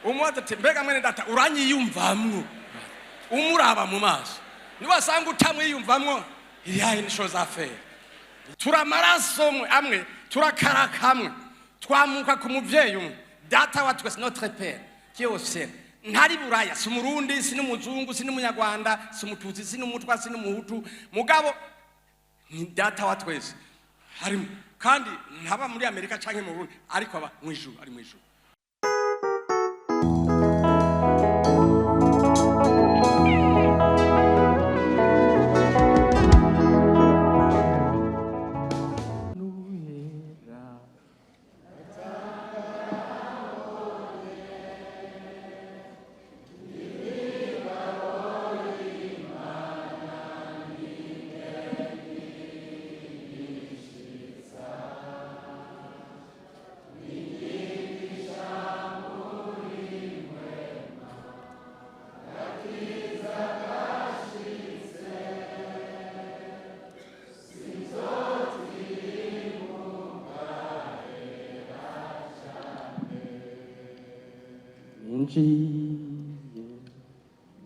Umubaza ati: "Mbega mwene data, uranyiyumvamwo?" Umuraba mu maso, niwasanga utamwiyumvamwo, il y a une chose à faire. Turi amaraso amwe, turakaraka hamwe, twamuka ku muvyeyi umwe, Data wa twese, notre père qui est au ciel. Ntari Buraya, si Umurundi, si n'umuzungu, si n'Umunyarwanda, si Umututsi, si n'Umutwa, si n'Umuhutu, mugabo ni Data wa twese harimo. Kandi ntaba muri Amerika canke mu Burundi, ariko aba mw'ijuru, ari mw'ijuru.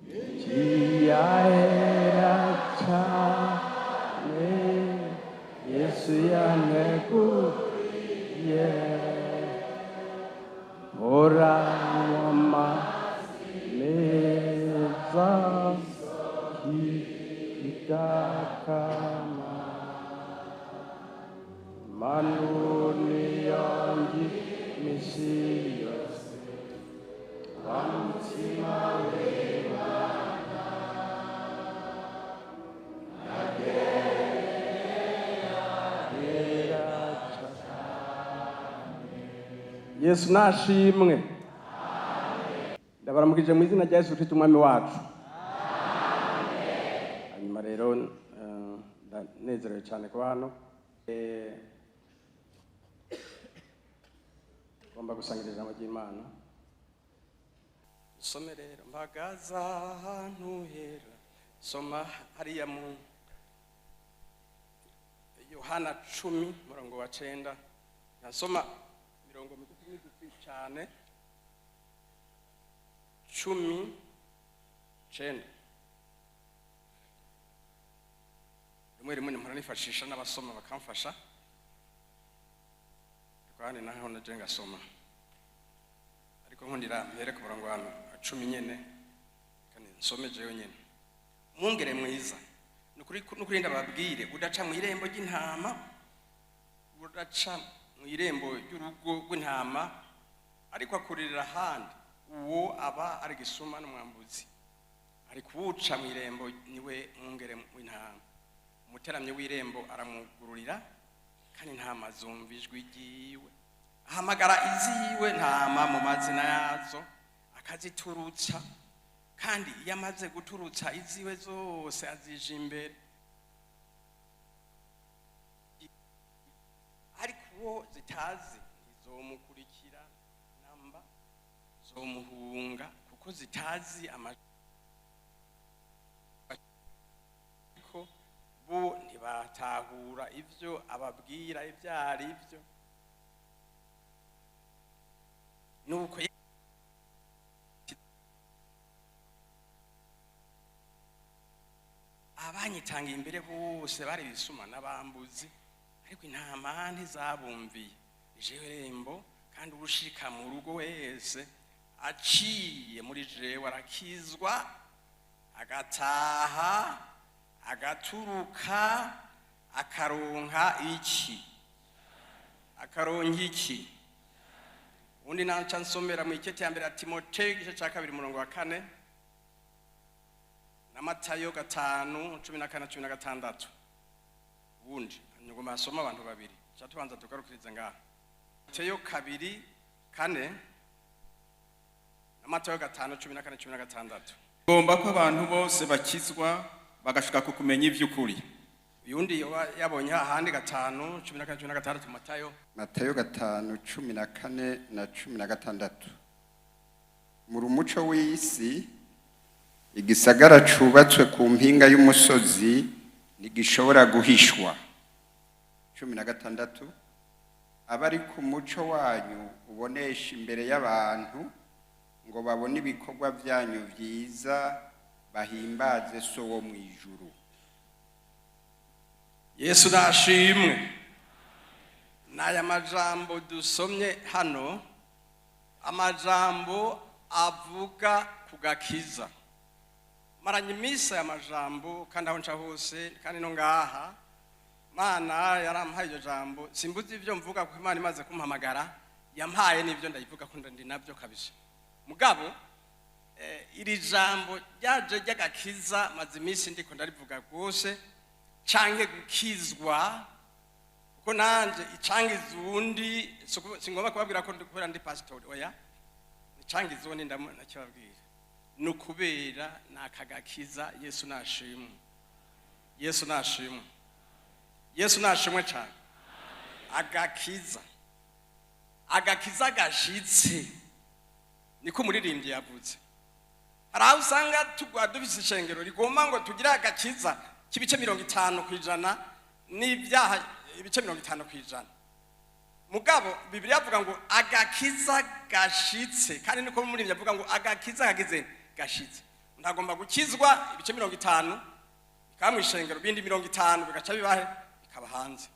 Ninjiye ahera cane, Yesu yanteguriye, mpora meza idakama manuni yanjye misi yose wa mutima w'Imana agera cane. Yesu nashimwe. Ndabaramukije mu izina rya Yesu Kristo Umwami wacu. Hanyuma rero ndanezerewe cyane kuba hano. Ngomba gusangira ijambo ry'Imana. Usome rero mpagaze ahantu hera. Soma hariya mu Yohana 10, murongo wa 9. Nasoma mirongo migufi migufi cyane. 10:9. Rimwe rimwe mpora nifashisha n'abasoma bakamfasha, ariko hano naho naje ngasoma. Ariko nkundira mpere ku murongo wa 10 nyene, kandi nsome jewe nyene. Mwungere mwiza, nukuri ndababwire, udaca mu irembo ry'intama, udaca mu irembo ry'urugo rw'intama, ariko akuririra ahandi, uwo aba ari gisuma n'umwambuzi. Ariko uwuca mu irembo niwe mwungere w'intama. Umuteramyi w'irembo aramwugururira, kandi intama zumva ijwi ryiwe. Ahamagara iziwe ntama mu mazina yazo, akaziturutsa. Kandi iyo amaze guturutsa iziwe zose, azija imbere. Ariko uwo zitazi ntizomukurikira namba, zomuhunga, kuko zitazi ariko bo ntibatahura ivyo ababwira ibyo ari byo. Nuko abanyitangiye imbere bose bari ibisuma n'abambuzi, ariko intama ntizabumviye. Ni jewe rembo, kandi uwushika mu rugo wese aciye muri jewe arakizwa, agataha, agaturuka, akaronka iki? Akaronka iki? Undi naca nsomera mu ikete ya mbere ya Timoteyo, igice cya 2, umurongo wa 4, na Matayo 5, 14, 16. Ubundi ngoma hasoma abantu babiri, ca tubanza tugarukiriza ngaha. Matayo 2, 4 na Matayo 5, 14, 16. Ngomba ko abantu bose bakizwa, bagashika ku kumenya ivy'ukuri. Uyundi yoba yabonye ahandi, 5, 14, 16, Matayo. Matayo 5, 14 na 16. Muri umuco w'isi. Igisagara cubatswe ku mpinga y'umusozi ntigishobora guhishwa. 16: aba ari ku muco wanyu ubonesha imbere y'abantu. Ngo babone ibikorwa byanyu byiza, bahimbaze So wo mu ijuru. Yesu nashimwe. N'aya majambo dusomye hano, amajambo avuga ku gakiza. Maranye iminsi aya majambo, kandi aho nca hose, kandi no ngaha Mana yarampaye iryo jambo. Simbuze ibyo mvuga, kuko Imana imaze kumpamagara yampaye n'ibyo ndayivuga ko ndi nabyo kabisa. Mugabo iri jambo ryaje ry'agakiza, maze iminsi ndiko ndarivuga rwose, canke gukizwa, kuko nanje icangiza uwundi singomba kubabwira ko ndi kubera ndi pasitori, oya. Icangiza uwundi ndakibabwira ni ukubera ni akagakiza. Yesu nashimwe, Yesu nashimwe, Yesu nashimwe cyane. Agakiza, agakiza gashitse, niko umuririmbyi yavuze. Hari aho usanga tugwa dufise ishengero rigomba ngo tugire agakiza k'ibice 50% n'ibyaha ibice 50%. Mugabo Bibiliya avuga ngo agakiza gashitse, kandi niko umuririmbyi avuga ngo agakiza kagize gashitse. Ntagomba gukizwa ibice 50 bikaba mu ishengero, bindi 50 bigaca bibahe, bikaba hanze.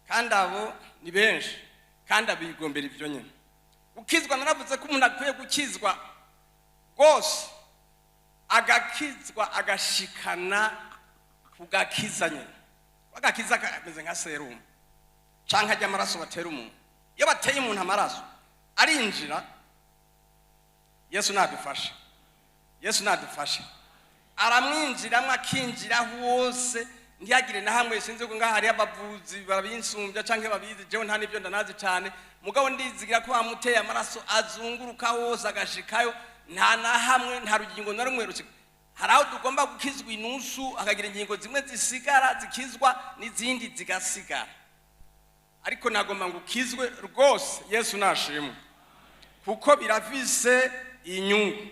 Kandi abo ni benshi, kandi abigombera ibyo nyine. Gukizwa, naravuze ko umuntu akwiye gukizwa rwose, agakizwa agashikana ku gakiza nyine. Agakiza kameze nka serumu canke ajya amaraso batera umuntu. Iyo bateye umuntu amaraso arinjira. Yesu nadufashe, Yesu nadufashe. Aramwinjiramo, akinjira hose, ntiyagire na hamwe. Sinzi ko ngaha hariyo abavuzi babinsumbya canke babizi, jewe nta n'ibyo ndanazi cane. Mugabo ndizigira ko bamuteye amaraso azunguruka hose agashikayo, nta na hamwe, nta rugingo na rumwe rusiga. Hari aho tugomba gukizwa inusu, hakagira ingingo zimwe zisigara zikizwa n'izindi zigasigara, ariko nagomba ngo ukizwe rwose. Yesu nashimwe, kuko birafise inyungu.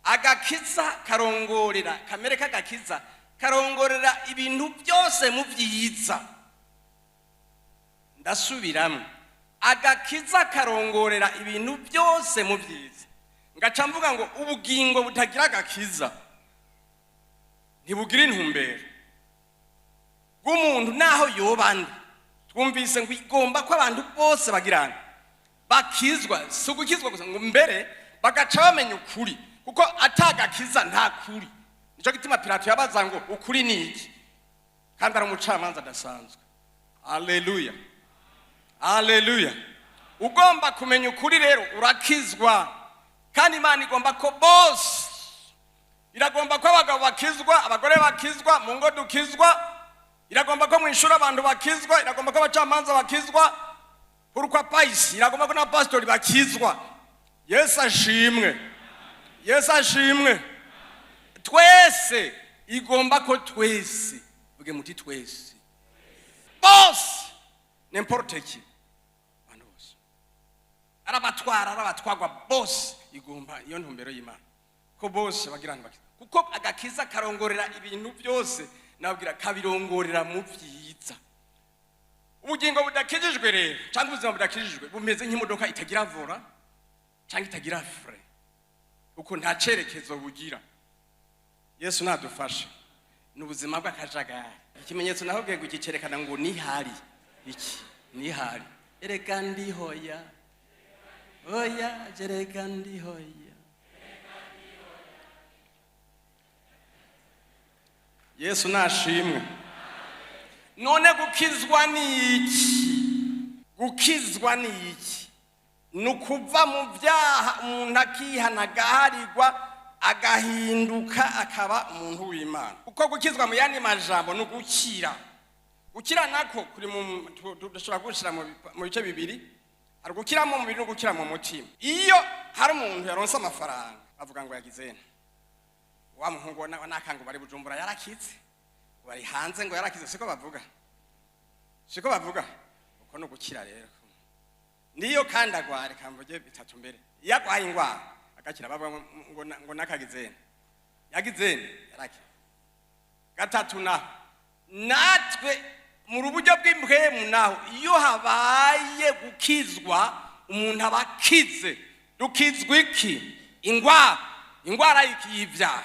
Agakiza karongorera, kamere k'agakiza karongorera ibintu byose mu byiza. Ndasubiramo: agakiza karongorera ibintu byose mu byiza. Ngaca mvuga ngo ubugingo butagira agakiza ntibugira intumbero bw'umuntu, naho yoba nde. Twumvise ngo igomba ko abantu bose bagirana bakizwa. Si ugukizwa gusa, ngo mbere bagaca bamenya ukuri, kuko atagakiza nta kuri. Nicyo gituma Pilato yabaza ngo ukuri ni iki, kandi ari umucamanza adasanzwe. Aleluya, aleluya. Ugomba kumenya ukuri rero urakizwa. Kandi Imana igomba ko bose, iragomba ko abagabo bakizwa, abagore bakizwa, mu ngo dukizwa. Iragomba ko mu ishuri abantu bakizwa, iragomba ko abacamanza bakizwa, pourquoi pas iragomba ko n'abapasitori bakizwa. Yesu ashimwe, Yesu ashimwe. Twese, igomba ko twese, vuge muti twese, bose, n'importe qui, abantu bose, arabatwara, arabatwagwa bose. Igomba iyo ntumbero y'Imana ko bose bagira abantu bakiza, kuko agakiza karongorera ibintu byose. Nabwira kabirongorera mu byiza. Ubugingo budakijijwe rero, cyangwa ubuzima budakijijwe, bumeze nk'imodoka itagira volant cyangwa itagira frein, kuko nta cyerekezo bugira. Yesu nadufashe. Ni ubuzima bw'akajagari. Ikimenyetso naho bwiye kukicerekana ngo nihari iki, nihari erega ndihoya, oya, jerega ndihoya. Yesu nashimwe. None gukizwa ni iki? Gukizwa ni iki? Ni ukuva mu byaha, umuntu akihana, agaharirwa, agahinduka, akaba umuntu w'Imana. Kuko gukizwa mu yandi majambo ni ugukira. Gukira nako kuri mu dushobora gushyira mu bice bibiri: hari gukira mu mubiri no gukira mu mutima. Iyo hari umuntu yaronse amafaranga, bavuga ngo yagize nte? Wa muhungu wa nakango bari Bujumbura yarakize, bari hanze ngo yarakize. Siko bavuga? Siko bavuga? Uko no gukira rero niyo kandi agware kamvuge bitatu mbere. Iyo agwaye ingwara agakira, bavuga ngo nakagize nte? Yagize nte? Yarakize. Gatatu naho, natwe mu buryo bw'impwemu naho, iyo habaye gukizwa, umuntu aba akize. Dukizwa iki? Ingwara, ingwara y'ibyaha.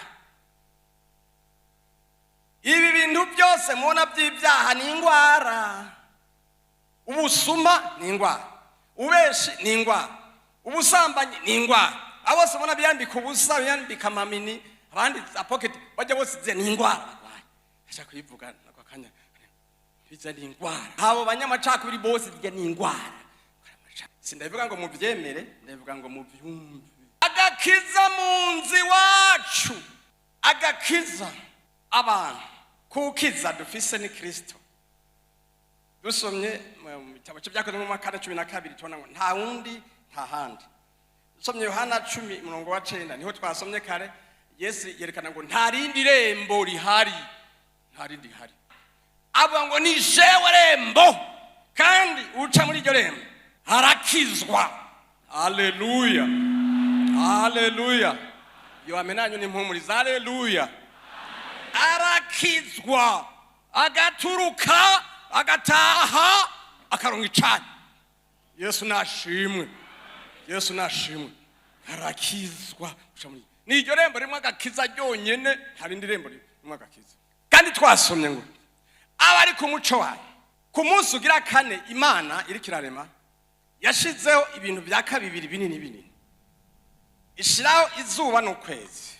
Ibi bintu byose mubona by'ibyaha ni ingwara. Ubusuma ni ingwara, ubeshi ni ingwara, ubusambanyi ni ingwara. Abo bose ubona biyambika ubusa, biyambika amamini, abandi za pocket, bajya bose, izi ni ingwara barwaye. Ashaka kuyivuga nako kanya, biza ni ingwara. Abo banyamacakubiri bose, zijya ni ingwara. Sindabivuga ngo mubyemere, ndabivuga ngo mubyumve. Agakiza mu nzu iwacu, agakiza abantu kukiza dufise ni Kristo. Dusomye mu gitabo cy'Ibyakozwe mu makara 12, tubona ngo nta wundi, nta handi. Dusomye Yohana 10 umurongo wa 9, niho twasomye kare, Yesu yerekana ngo nta rindi rembo rihari, nta rindi rihari. Avuga ngo ni jewe rembo, kandi uca muri iryo rembo harakizwa. Haleluya, haleluya! Iyo amenanyu ni impumuriza. Haleluya! Arakizwa, agaturuka, agataha, akaronka icani. Yesu nashimwe, Yesu nashimwe. Arakizwa uca muri ni iryo rembo rimwe agakiza ryonyene, hari indi rembo rimwe agakiza. Kandi twasomye ngo aba ari ku muco wayo. Ku munsi ugira kane, Imana iriko irarema, yashizeho ibintu byaka bibiri binini binini, ishiraho izuba n'ukwezi,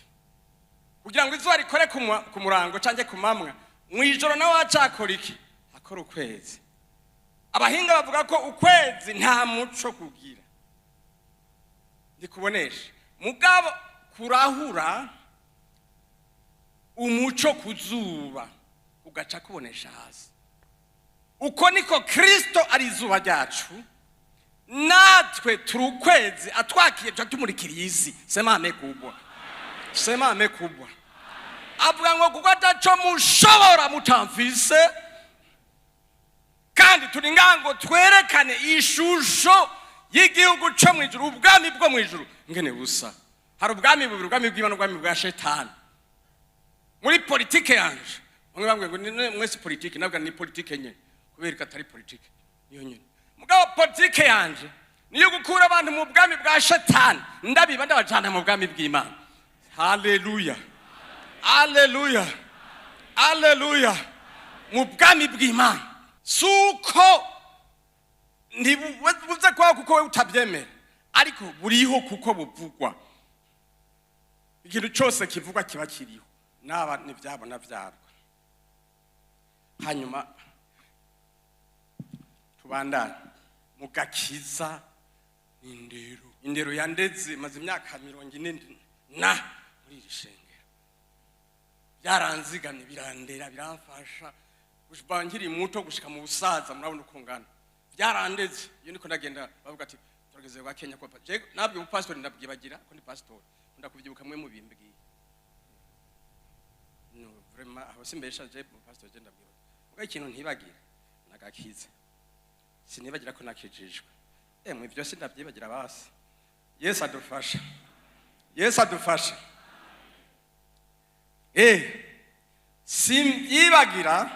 kugira ngo izuba rikore ku murango cyangwa ku mamwa, mu ijoro nawe acakora iki? Akora ukwezi. Abahinga bavuga ko ukwezi nta muco kugira, ndikubonesha, mugabo kurahura umuco ku zuba, ugaca kubonesha hasi. Uko niko Kristo ari izuba ryacu, natwe turi ukwezi. Atwakiye, tuca tumurikira iyi si. Sema amen kubwa, sema amen kubwa. Avuga ngo kuko ataco mushobora mutamfise. Kandi turi ngaha ngo twerekane ishusho y'igihugu co mu ijuru, ubwami bwo mu ijuru ngene busa. Hari ubwami bubiri, ubwami bw'Imana n'ubwami bwa Shetani. Muri politike yanje, bamwe bambwiye ngo mwese politike, nabwo ni politike nyene, kubera ko atari politike niyo nyene. Mugabo politike yanje niyo gukura abantu mu bwami bwa Shetani, ndabiba, ndabajana mu bwami bw'Imana. Haleluya, haleluya, haleluya! Mu bwami bw'Imana, suko ntibuze kubaho kuko we utabyemera, ariko buriho kuko buvugwa. Ikintu cyose kivugwa kiba kiriho, naba ntibyabona byarwa. Hanyuma tubandane mu gakiza. Indero, indero yandeze. Maze imyaka 40 na muri iri shengero, byaranzigamye, birandera, biramfasha kuva nkiri muto gushika mu busaza. Murabona uko ngana, byarandeze. Iyo niko ndagenda, bavuga ati turageze kwa Kenya kwa je nabwo ubupasitori ndabwibagira ko ndi pasitori, ndakubyibuka mwe mubimbwiye. No vraiment, aho simbesha, je pastor, je ndabwibagira. Muga ikintu ntibagira nagakiza, sinibagira ko nakijijwe. Emwe, ibyo sindabyibagira. Basi Yesu adufasha, Yesu adufasha. Simbyibagira,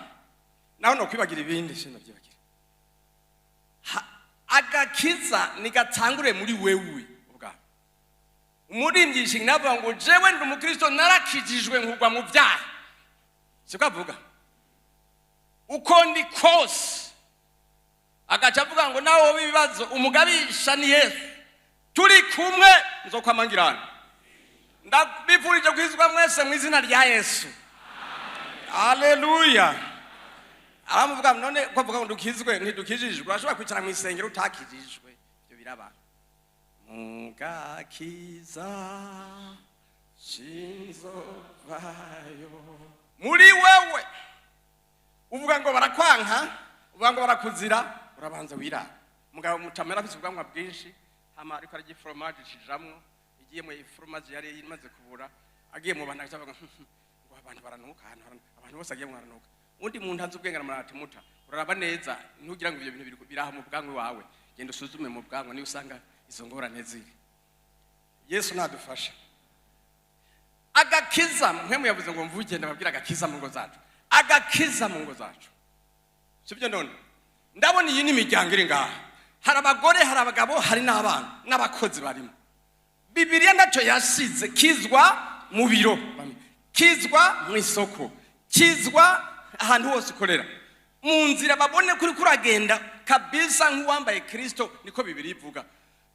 naho no kwibagira ibindi sindabyibagira. Agakiza nigatangure muri wewe ubwawe. Umurimbyi navuga ngo jewe ndi umukristo, narakijijwe nkugwa mu byaha, siko avuga? Uko ndi kose, agaca avuga ngo nawe wowe ibibazo umugabisha ni Yesu, turi kumwe nzokwamangirana. Ndabifurije kwizwa mwese mu izina rya Yesu. Haleluya! Aramuvuga none ko avuga ngo dukizwe, ntidukijijwe. Urashobora kwicara mu isengero utakijijwe, ibyo biraba. Mugakiza sinzovayo. Muri wewe uvuga ngo barakwanka, uvuga ngo barakuzira, urabanza wirara. Mugabo mutamera afise ubwanwa bwinshi, hama ariko arya iforomaje cijamwo, igiye mu iforomaje yari imaze kubura, agiye mu bantu avuga ngo abantu baranuka, ahantu abantu bose agiye mu baranuka. Undi muntu azi ubwenge aramara ati muta, uraraba neza, ntugira ngo ibyo bintu biraha mu bwanwa wawe, genda usuzume mu bwanwa niba usanga izo ngorane ziri. Yesu nadufasha. Agakiza mwe yavuze ngo mvuge, ndababwira agakiza mu ngo zacu, agakiza mu ngo zacu, sibyo? None ndabona iyi ni imiryango iri ngaha, hari abagore, hari abagabo, hari n'abana n'abakozi barimo. Bibiliya ntacyo yashize. Kizwa mu biro, kizwa mu isoko, kizwa ahantu hose ukorera, mu nzira babone kuri kuragenda kabisa nk'uwambaye Kristo. Niko Bibiliya ivuga.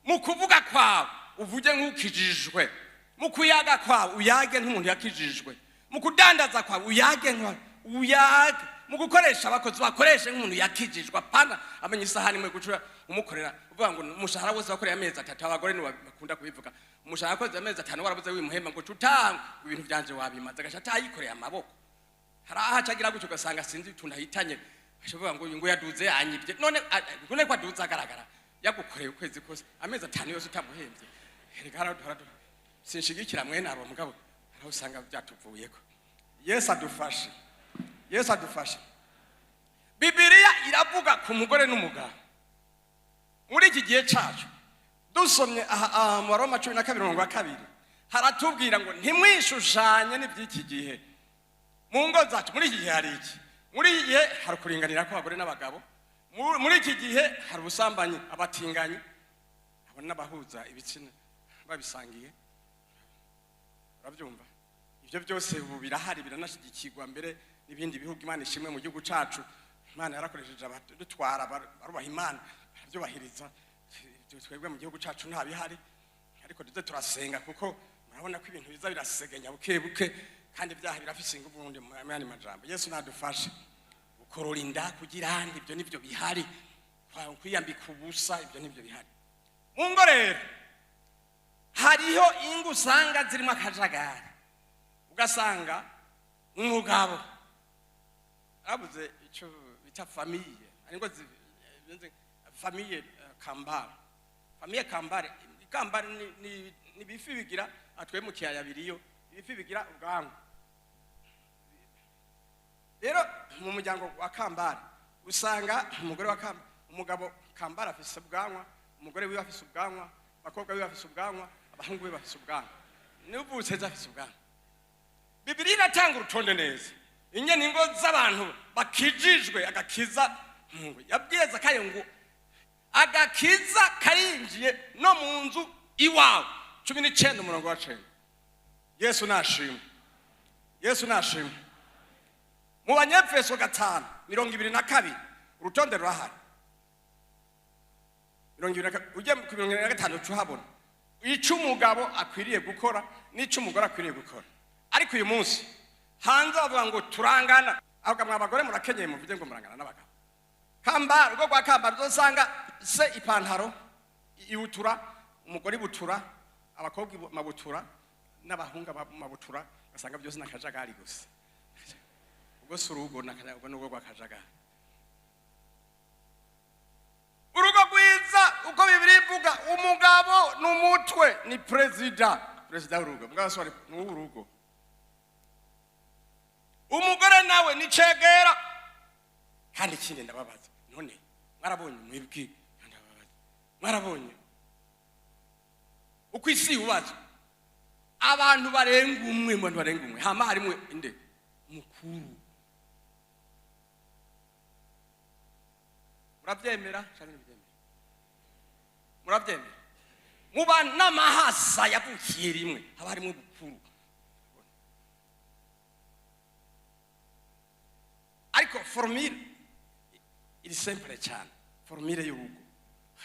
Mu kuvuga kwawe uvuge nk'ukijijwe, mu kuyaga kwawe uyage nk'umuntu yakijijwe, mu kudandaza kwawe uyage uyage, mu gukoresha abakozi bakoreshe nk'umuntu yakijijwe. Apana amenya isahani imwe gucura umukorera uvuga ngo umushahara wose wakoreye amezi 3. Abagore nibo bakunda kubivuga: umushahara wakoze amezi 5 warabuze wimuhemba, ngo utanga ibintu byanje wabimaze, agaca atayikoreye amaboko. Hari aho acagira gutyo, ugasanga sinzi utuntu ahitanye, ashobora ngo uyu ngo yaduze yanyibye. None none ko aduze agaragara, yagukoreye ukwezi kose, amezi 5 yose utamuhembye? Erega sinshigikira mwene abo, mugabo hari aho usanga byatuvuyeko. Yesu adufashe, Yesu adufashe. Bibiliya iravuga ku mugore n'umugabo muri iki gihe cacu. Dusomye aha mu Baroma 12 umurongo wa 2, haratubwira ngo ntimwishushanye n'iby'iki gihe. Mu ngo zacu muri iki gihe hari iki? Muri iki gihe hari ukuringanira kw'abagore n'abagabo. Muri iki gihe hari ubusambanyi, abatinganyi abo n'abahuza ibitsina babisangiye. Urabyumva, ibyo byose ubu birahari, biranashyigikirwa mbere n'ibindi bihugu. Imana ishimwe, mu gihugu cacu Imana yarakoresheje abadutwara barubaha Imana, barabyubahiriza. Ibyo twebwe mu gihugu cacu nta bihari, ariko tuze turasenga, kuko murabona ko ibintu biza birasegenya buke buke, kandi ibyaha birafise ingufu. Ubundi mu yandi majambo, Yesu nadufashe. Gukorora inda kugira ngo ibyo nibyo bihari, kwiyambika ubusa, ibyo nibyo bihari mu ngo. Rero hariho ingo usanga zirimo akajagari, ugasanga umugabo arabuze icyo bita famille. Ariko famille kambare, famille kambare, ikambare ni ibifi bigira atwe mu kiyaya biriyo, ibifi bigira ubwanwa. Rero mu muryango wa kambare usanga umugore wa kambare, umugabo kambare afise ubwanwa, umugore wiwe afise ubwanwa, abakobwa biwe bafise ubwanwa, abahungu biwe bafise ubwanwa, n'uvutse afise ubwanwa. Bibiliya iratanga urutonde neza ingene ingo z'abantu bakijijwe agakiza. Ngo yabwiye Zakayo ngo agakiza karinjiye no mu nzu iwawe. 19 umurongo wa 9. Yesu nashimwe, Yesu nashimwe. Mu Banyefeso 5:22 urutonde rurahari. 22, ujye ku 25 uca uhabona icyo umugabo akwiriye gukora n'icyo umugore akwiriye gukora. Ariko uyu munsi hanze bavuga ngo turangana. Ahubwo mwa bagore murakenyeye, muvuge ngo murangana n'abagabo. Kambara urugo rwa kambara, uzosanga se ipantaro ibutura, umugore ibutura, abakobwa mabutura, n'abahungu mabutura, ugasanga byose ni akajagari gusa. Ubwo si urugo, ubwo ni urugo rw'akajagari. Urugo rwiza, uko Bibiliya ivuga, umugabo ni umutwe, ni perezida, perezida w'urugo. Mugabo sorry, ni uw'urugo. Umugore nawe ni cegera. Kandi ikindi ndababaza, none mwarabonye mwebwe, kandi ndababaza, mwarabonye uko isi yubatswe? Abantu barenga umwe, mu bantu barenga umwe hama harimo inde mukuru. Murabyemera canke ntimubyemera? Murabyemera? Muba n'amahasa yavukiye rimwe, haba harimo bukuru. Ariko formule iri simple cyane, formule y'urugo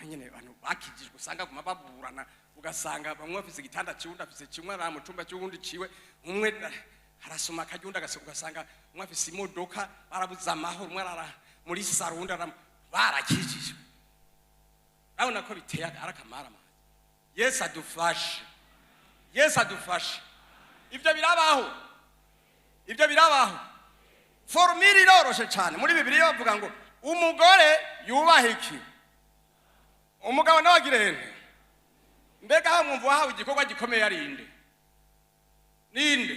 nyine abantu bakijijwe usanga guma baburana, ugasanga bamwe bafise igitanda cy'uwundi, afise kimwe, ari mu cumba cy'uwundi ciwe, umwe arasoma akarya, undi agasoma, ugasanga umwe afise imodoka, barabuze amahoro, umwe arara muri saro, undi arara. Barakijijwe, urabona ko biteye ari akamaramaza. Yesu adufashe, Yesu adufashe. Ibyo birabaho, ibyo birabaho. Formule iroroshe cyane. Muri Bibiliya bavuga ngo umugore yubaha iki? Umugabo nawe agira nte? Mbega aho mwumva wahawe igikorwa gikomeye ari inde? Ninde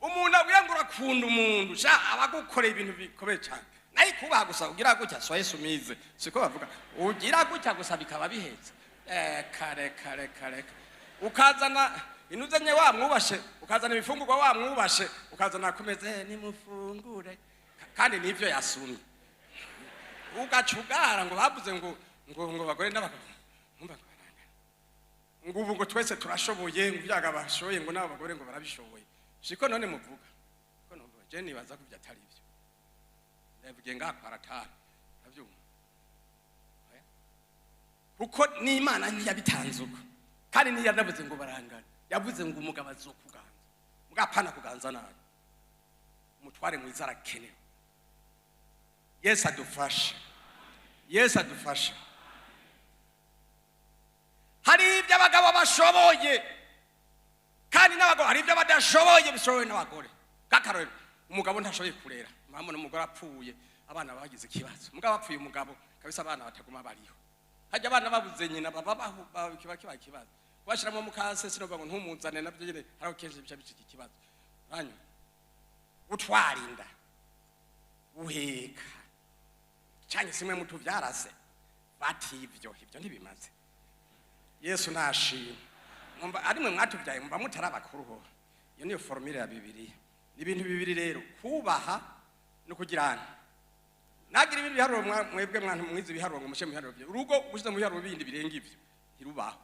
umuntu abwira ngo urakunda umuntu sha abagukoreye ibintu bikomeye cyane? Nayo kubaha gusa, ugira gutya, soyez soumise, siko bavuga, ugira gutya gusa bikaba bihetse. Kare kare kare, ukazana inuzanye wamwubashe, ukazana ibifungurwa wamwubashe, ukazana kumeze nimufungure, kandi nivyo yasumye, ugaca ugara ngo bavuze ngo bagore n'abagabo. Numva ngo barangana. Ngo ubu ngo twese turashoboye, ngo ibyaga bashoboye, ngo n'abagore ngo barabishoboye. Siko none muvuga ko numva je nibaza ko ibyo atari byo. Ndavuge ngakwaratara ndavyumva. Oya. Kuko n'Imana ntiyabitanze uko, kandi ntiyanavuze ngo barangana. Yavuze ngo umugabo azokuganza, mugapana kuganza nabi. Umutware mwiza arakenewe. Yesu adufashe, Yesu adufashe. Hari ibyo abagabo bashoboye kandi n'abagabo hari ibyo badashoboye bishoboye n'abagore. K'akarorero, umugabo ntashoboye kurera. Mpamvu n'umugore apfuye, abana bagize ikibazo. Umugabo apfuye, umugabo kabisa, abana bataguma bariho. Hajya abana babuze nyina baba kiba kiba ikibazo. Kubashiramo mukase, sinovuga ngo ntumuzane, nabyo nyine hari aho kenshi bica bicika ikibazo. Hanyuma gutwara inda, guheka, canke simwe mutuvyarase bati ivyo ntibimaze. Yesu nashima. Mwumva ari mwe mwatuvyaye, mumva mutari abakuru ho. Iyo niyo formule ya Bibiliya. Ni ibintu bibiri rero: kubaha no kugirana. Nagira ibindi biharuro, mwebwe mwantu mwize ibiharuro, ngo mushe mu biharuro bye urugo ushize mu biharuro bindi birenga ivyo, ntirubaho,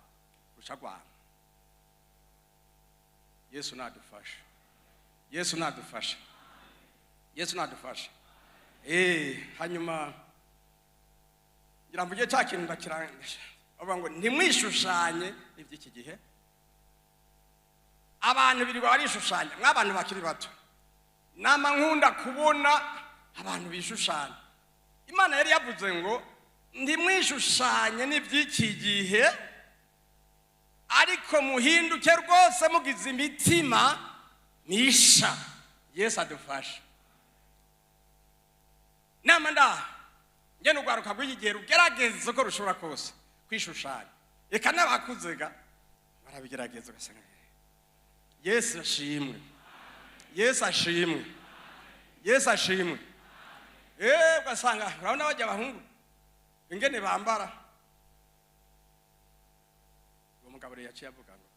ruca rwana. Yesu nadufasha, Yesu nadufasha, Yesu nadufasha. Hanyuma ngira mvuge cya kintu ndakirangije. Bavuga ngo ntimwishushanye n'iby'iki gihe. Abantu birirwa barishushanya. Mw'abantu bakiri bato, nama nkunda kubona abantu bishushanya. Imana yari yavuze ngo ntimwishushanye n'iby'iki gihe, ariko muhinduke rwose mugize imitima misha. Yesu adufashe. Nama ndaha ngene urwaruka rw'iki gihe rugerageza uko rushobora kose kwishushanya, reka n'abakuze ga barabigerageza, ugasanga. Yesu ashimwe, Yesu ashimwe, Yesu ashimwe. Ugasanga urabona bajya abahungu ingene bambara. Uwo mugabo rero yaciye avuga ngo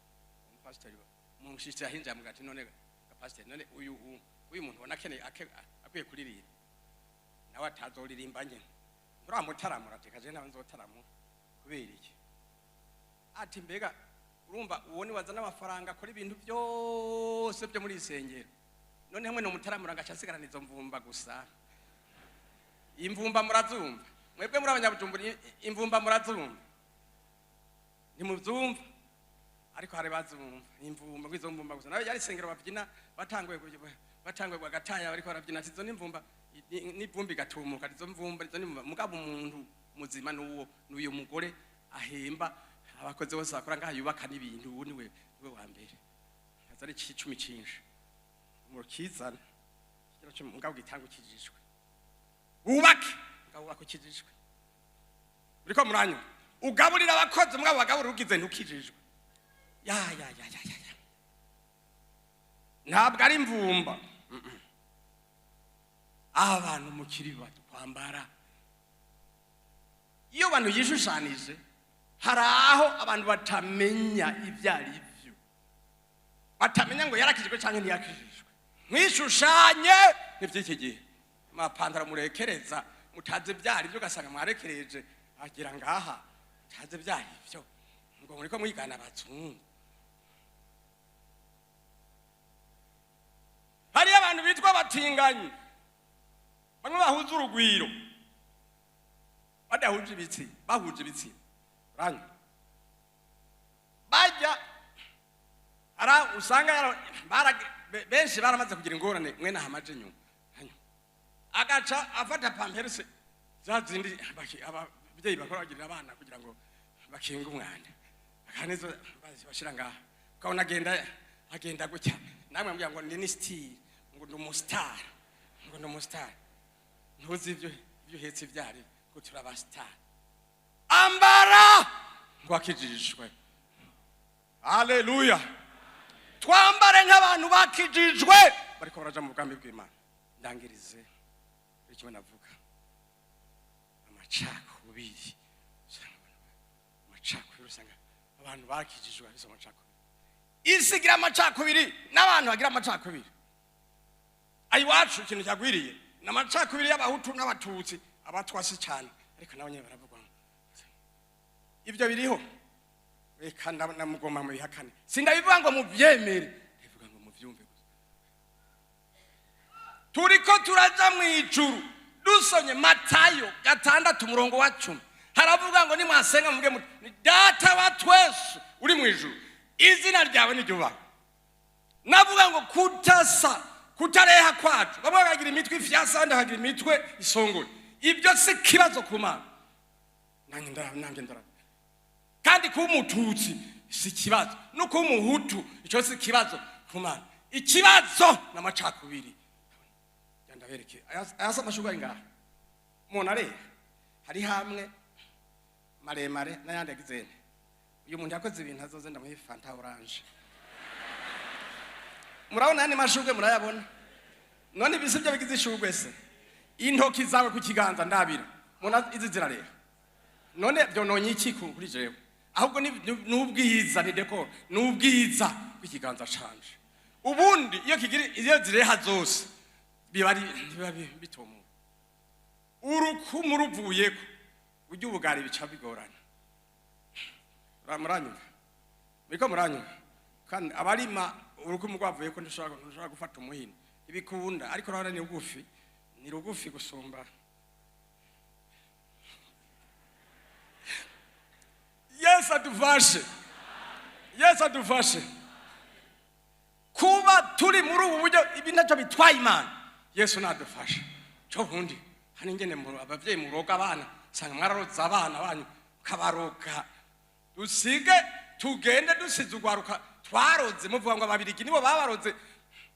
umupasiteri umushitsi yahinze amuga ati: "None pasiteri, none uyu muntu ubona akeneye akwiye kuririmba, nawe atazoririmba nyene, nturamutaramura?" Ati: "Kaje nawe nzotaramura." "Kubera iki?" Ati: "Mbega urumva uwo ni wazana amafaranga, akora ibintu byose byo muri isengero, none hamwe no mutaramura ngaca asigarana izo mvumba gusa." Imvumba murazumva mwebwe muri Abanyabujumbura? Imvumba murazumva? Ntimubyumva, ariko hari bazumva imvumba. Ngo izo mvumba gusa, nawe yari isengero babyina, batanguye bagataya, bariko barabyina, ati: "Izo n'imvumba," n'ivumbi igatumuka. Izo mvumba, izo n'imvumba. Mugabo umuntu muzima n'uwo n'uyu mugore ahemba abakozi bose bakora ngaha, yubaka n'ibintu, uwo niwe wa mbere aza ari icumi cinshi mukizana kigero cumi. Mugabo gitanga ukijijwe, wubake, mugabo wubake ukijijwe. Uriko muranywa, ugaburira abakozi, mugabo bagaburira ugize ntukijijwe. Ya ya ya ya ya ya, ntabwo ari imvumba. Abantu mukiri bato kwambara, iyo abantu yishushanije, hari aho abantu batamenya ibyo ari byo, batamenya ngo yarakijijwe cyangwa ntiyakijijwe. Mwishushanye n'iby'iki gihe, amapantaro murekereza mutazi ibyo ari byo, ugasanga mwarekereje agira ngaha, mutazi ibyo ari byo, ngo muriko mwigana abazungu. Hariyo abantu bitwa abatinganyi, bamwe bahuza urugwiro badahuje ibitsina, bahuje ibitsina. Uranywa bajya ara usanga benshi baramaze kugira ingorane mwene ahamaje nyuma. Hanyuma agaca afata pampers za zindi ababyeyi bakora bagirira abana kugira ngo bakinge umwanda, akanizo bashira ngaha, ukabona agenda gutya. Namwe mbwira ngo ni style, ngo ndi umustar, ngo ndi umustar. Ntuzi ibyo uhetse ibyari, ngo turaba star. Ambara ngo akijijwe. Haleluya! Twambare nk'abantu bakijijwe bariko baraja mu bwami bw'Imana. Ndangirize buri kimwe navuga: amacakubiri. Usanga amacakubiri, usanga abantu bakijijwe bafise amacakubiri. Isi igira amacakubiri n'abantu bagira amacakubiri. Ayiwacu ikintu cyagwiriye ni amacakubiri y'Abahutu n'Abatutsi. Abatwasi cyane, ariko nabo nyine baravugwa. Ibyo biriho. Reka ndamugomba mu bihakane, sindabivuga ngo muvyemere, ndabivuga ngo muvyumve gusa. Turiko turaja mu ijuru. Dusomye Matayo 6 umurongo wa 10, haravuga ngo nimwasenga muvuge muti: "Ni Data wa twese uri mu ijuru, izina ryawe niryubahwe." Navuga ngo kutasa, kutareha kwacu, bamwe bakagira imitwe ifyasa, abandi bakagira imitwe isongoye, ibyo si kibazo ku Mana. Nanjye ndara, nanjye ndara. Kandi kuba Umututsi si ikibazo, no kuba Umuhutu icyo si ikibazo ku Mana. Ikibazo ni amacakubiri. Ndabereke aya amashurwe ari ngaha, umuntu areba hari hamwe maremare n'ayandi yagize nte. Uyu muntu yakoze ibintu azoze ndamuha Fanta orange. Murabona ayandi mashurwe? Murayabona? None ibisi byo bigize ishurwe se? Intoki zawe ku kiganza, ndabira muna izi zirareba. None byononye iki kuri jewe? Ahubwo ni ubwiza, ni décor, ni ubwiza bw'ikiganza canje. Ubundi iyo kigira, iyo zireha zose, biba ari biba bitumuwe. Urukumu ruvuyeko, burya ubugari bica bigorana. Muranyumva? Muriko muranyumva? Kandi abarima, urukumu rwavuyeko ntushobora gufata umuhini, ntibikunda. Ariko urabona ni rugufi, ni rugufi gusumba. Yesu adufashe, Yesu adufashe. Kuba turi muri ubu buryo, ibi ntacyo bitwaye Imana. Yesu nadufashe. Cyo bundi hani ingene abavyeyi muroga abana, usanga mwararoze abana banyu, mukabaroga. Dusige tugende, dusize urwaruka twaroze. Muvuga ngo Ababirigi nibo babaroze.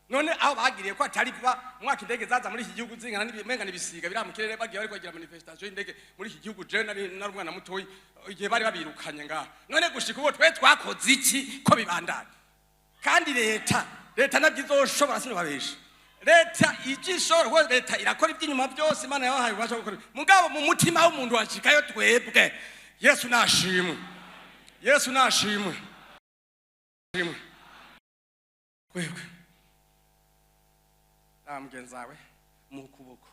None aho bagiriye ko atari vuba umwaka indege zaza muri iki gihugu zingana n'ibimenga n'ibisiga biri mu kirere, bagiye bariko bagira manifestation y'indege muri iki gihugu. Je nari umwana mutoyi igihe bari babirukanye ngaha. None gushika ubu twe twakoze iki ko bibandanya? Kandi leta nabyo izoshobora, sinubabesha. Leta ijishobora kuko leta irakora iby'inyuma byose, Imana yabahaye ububasha bwo gukora. Mugabo mu mutima w'umuntu washikayo twebwe. Yesu nashimwe, Yesu nashimwe. Shimwe twebwe na mugenzi wawe mu kuboko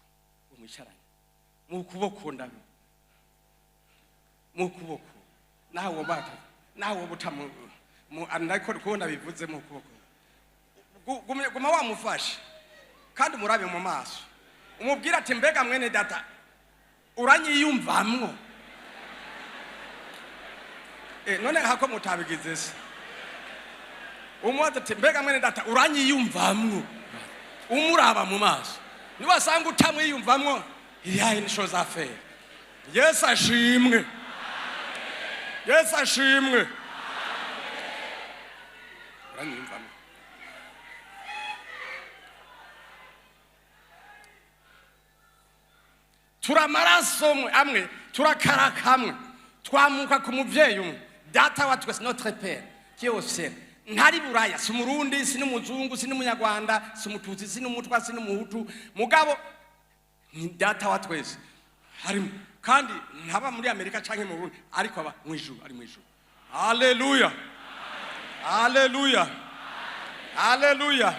umwicaranye mu kuboko, ndabe mu kuboko, nawe wobata, nawe wobuta mu ndako kubona bivuze mu kuboko. Guma wamufashe kandi umurabe mu maso, umubwire ati: "Mbega mwene data, uranyiyumvamwo?" None hako mutabigize se? Umubaza ati: "Mbega mwene data, uranyiyumvamwo?" Umuraba mu maso, niwasanga utamwiyumvamwo, iyahe ni chose à faire. Yesu ashimwe, Yesu ashimwe. Uranyiyumvamwo? Turi amaraso amwe, turakaraka hamwe, twamuka ku muvyeyi umwe, Data wa twese, notre Père qui est au ciel. Ntari Buraya, si Umurundi, si n'umuzungu, si n'Umunyarwanda, si Umututsi, si n'Umutwa, si n'Umuhutu, mugabo ni Data wa twese harimo. Kandi ntaba muri Amerika canke mu Burundi, ariko aba mu ijuru, ari mu ijuru. Haleluya, haleluya, haleluya.